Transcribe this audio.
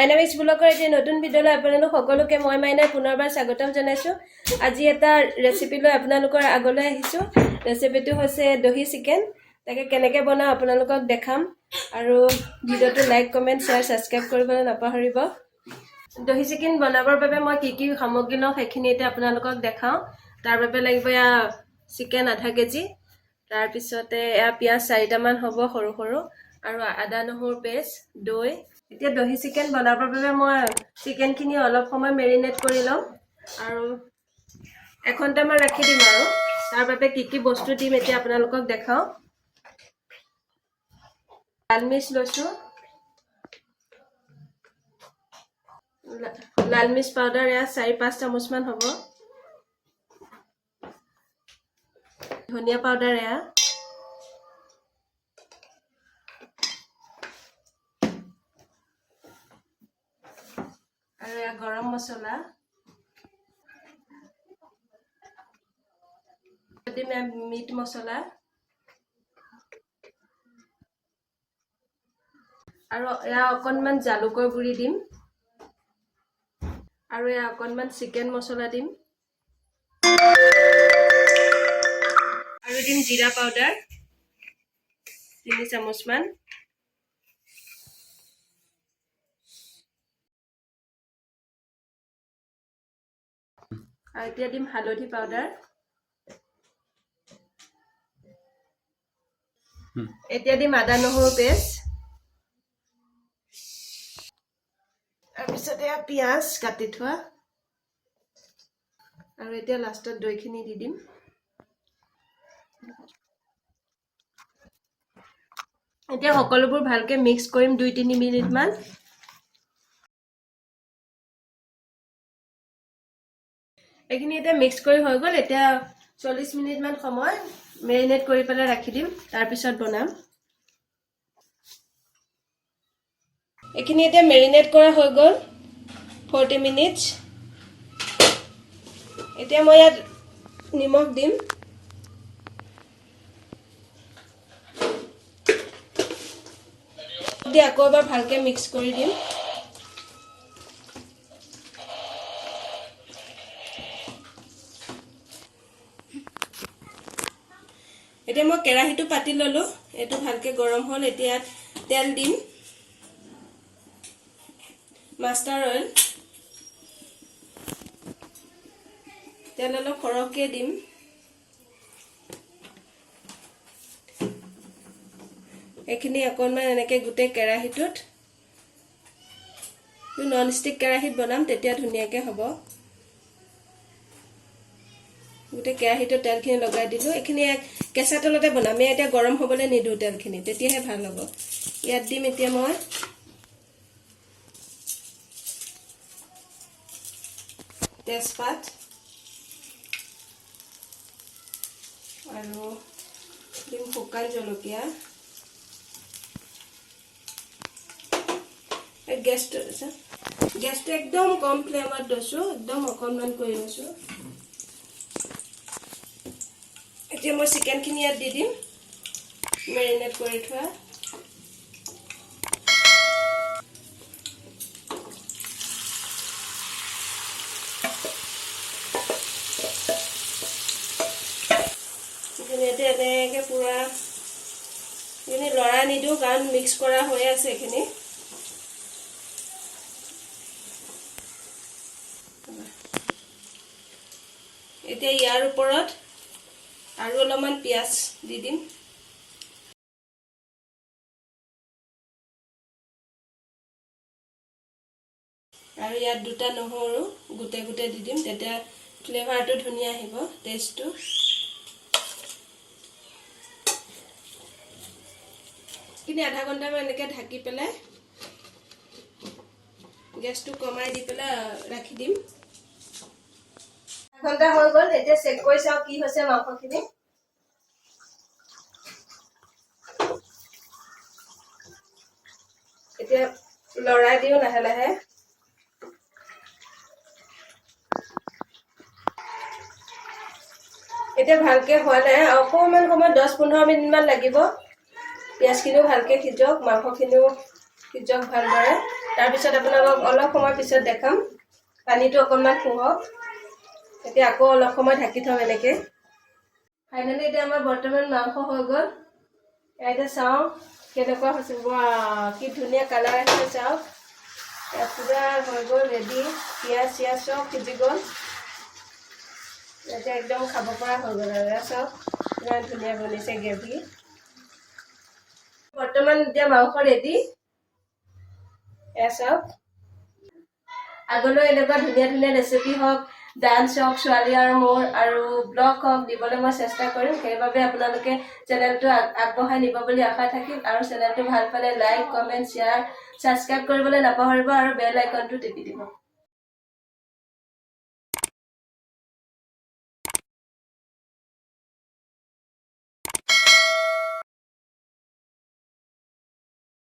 মাইনামিক্স ব্লগৰ এটি নতুন ভিডিঅ'লৈ আপোনালোক সকলোকে মই মাইনাই পুনৰবাৰ স্বাগতম জনাইছোঁ। আজি এটা ৰেচিপি লৈ আপোনালোকৰ আগলৈ আহিছোঁ। ৰেচিপিটো হৈছে দহি চিকেন। তাকে কেনেকৈ বনাওঁ আপোনালোকক দেখাম আৰু ভিডিঅ'টো লাইক, কমেণ্ট, শ্বেয়াৰ, ছাবস্ক্ৰাইব কৰিবলৈ নাপাহৰিব। দহি চিকেন বনাবৰ বাবে মই কি কি সামগ্ৰী লওঁ, সেইখিনি এতিয়া আপোনালোকক দেখাওঁ। তাৰ বাবে লাগিব এয়া চিকেন আধা কেজি, তাৰপিছতে এয়া পিঁয়াজ চাৰিটামান হ'ব সৰু সৰু, আৰু আদা নহৰু পেষ্ট, দৈ। এতিয়া দহি চিকেন বনাবৰ বাবে মই চিকেনখিনি অলপ সময় মেৰিনেট কৰি ল'ম আৰু এঘণ্টামান ৰাখি দিম। আৰু তাৰ বাবে কি কি বস্তু দিম, এতিয়া আপোনালোকক দেখাওঁ। লাল মিৰ্চ লৈছোঁ, লাল মিৰ্চ পাউডাৰ এয়া 4-5 চামুচমান হ'ব। ধনিয়া পাউডাৰ এয়া, আৰু এয়া গৰম মছলা দিম, এয়া মিট মছলা আৰু এয়া অকণমান জালুকৰ গুড়ি দিম আৰু এয়া অকণমান চিকেন মছলা দিম আৰু দিম জিৰা পাউডাৰ 3 চামুচমান। আৰু এতিয়া দিম হালধি পাউডাৰ। এতিয়া দিম আদা নহৰু পেষ্ট। তাৰপিছত এয়া পিঁয়াজ কাটি থোৱা আৰু এতিয়া লাষ্টত দৈখিনি দি দিম। এতিয়া সকলোবোৰ ভালকৈ মিক্স কৰিম 2-3 মিনিটমান। এইখিনি এতিয়া মিক্স কৰি হৈ গ'ল। এতিয়া 40 মিনিটমান সময় মেৰিনেট কৰি পেলাই ৰাখি দিম, তাৰপিছত বনাম। এইখিনি এতিয়া মেৰিনেট কৰা হৈ গ'ল 40 মিনিটছ। এতিয়া মই ইয়াত নিমখ দিম। দি আকৌ এবাৰ ভালকৈ মিক্স কৰি দিম। এতিয়া মই কেৰাহীটো পাতি ল'লোঁ। এইটো ভালকৈ গৰম হ'ল। এতিয়া ইয়াত তেল দিম, মাষ্টাৰ অইল। তেল অলপ সৰহকৈ দিম। এইখিনি অকণমান এনেকৈ গোটেই কেৰাহীটোত, নন ষ্টিক কেৰাহীত বনাম, তেতিয়া ধুনীয়াকৈ হ'ব। গোটেই কেৰাহীটোত তেলখিনি লগাই দিলোঁ। এইখিনি কেঁচা তেলতে বনাম। এয়া এতিয়া গৰম হ'বলৈ নিদিওঁ তেলখিনি, তেতিয়াহে ভাল হ'ব। ইয়াত দিম এতিয়া মই তেজপাত আৰু দিম শুকান জলকীয়া। এই গেছটো একদম কম ফ্লেমত লৈছোঁ, একদম অকণমান কৰি লৈছোঁ। এতিয়া মই চিকেনখিনি ইয়াত দি দিম, মেৰিনেট কৰি থোৱা। এইখিনি এতিয়া এনেকৈ পূৰা এইখিনি লৰাই নিদিওঁ, কাৰণ মিক্স কৰা হৈ আছে এইখিনি। এতিয়া ইয়াৰ ওপৰত আৰু অলপমান পিঁয়াজ দি দিম। আৰু ইয়াত দুটা নহৰু গোটে গোটে দি দিম, তেতিয়া ফ্লেভাৰটো ধুনীয়া আহিব, টেষ্টটো। এইখিনি আধা ঘণ্টামান এনেকৈ ঢাকি পেলাই গেছটো কমাই দি পেলাই ৰাখি দিম। আধা ঘণ্টা হৈ গ'ল। এতিয়া চেক কৰি চাওঁ কি হৈছে মাংসখিনি। এতিয়া লৰাই দিওঁ লাহে লাহে। এতিয়া ভালকে হোৱা নাই, অকণমান সময় 10-15 মিনিটমান লাগিব। পিঁয়াজখিনিও ভালকে সিজক, মাংসখিনিও সিজক ভালদৰে। তাৰপিছত আপোনালোকক অলপ সময় পিছত দেখাম। পানীটো অকণমান শুহক। এতিয়া আকৌ অলপ সময় ঢাকি থ'ম এনেকৈ। ফাইনেলি এতিয়া আমাৰ বৰ্তমান মাংস হৈ গ'ল। এতিয়া চাওঁ কেনেকুৱা হৈছে। ৱাহ, কি ধুনীয়া কালাৰ আহিছে চাওক। এয়া পূৰা হৈ গ'ল ৰেডি। পিঁয়াজ চিয়াজ চব সিজি গ'ল। এতিয়া একদম খাব পৰা হৈ গ'ল আৰু। এয়া চাওক, ইমান ধুনীয়া বনিছে গ্ৰেভি। বৰ্তমান এতিয়া মাংস ৰেডি। এয়া চাওক। আগলৈ এনেকুৱা ধুনীয়া ধুনীয়া ৰেচিপি হওক, ডান্স হওক, ছোৱালী আৰু মোৰ আৰু ব্লগ হওক, দিবলৈ মই চেষ্টা কৰিম। সেইবাবে আপোনালোকে চেনেলটো আগবঢ়াই নিব বুলি আশা থাকিল। আৰু চেনেলটো ভাল পালে লাইক, কমেণ্ট, শ্বেয়াৰ, ছাবস্ক্ৰাইব কৰিবলৈ নাপাহৰিব আৰু বেল আইকনটো টিপি দিব।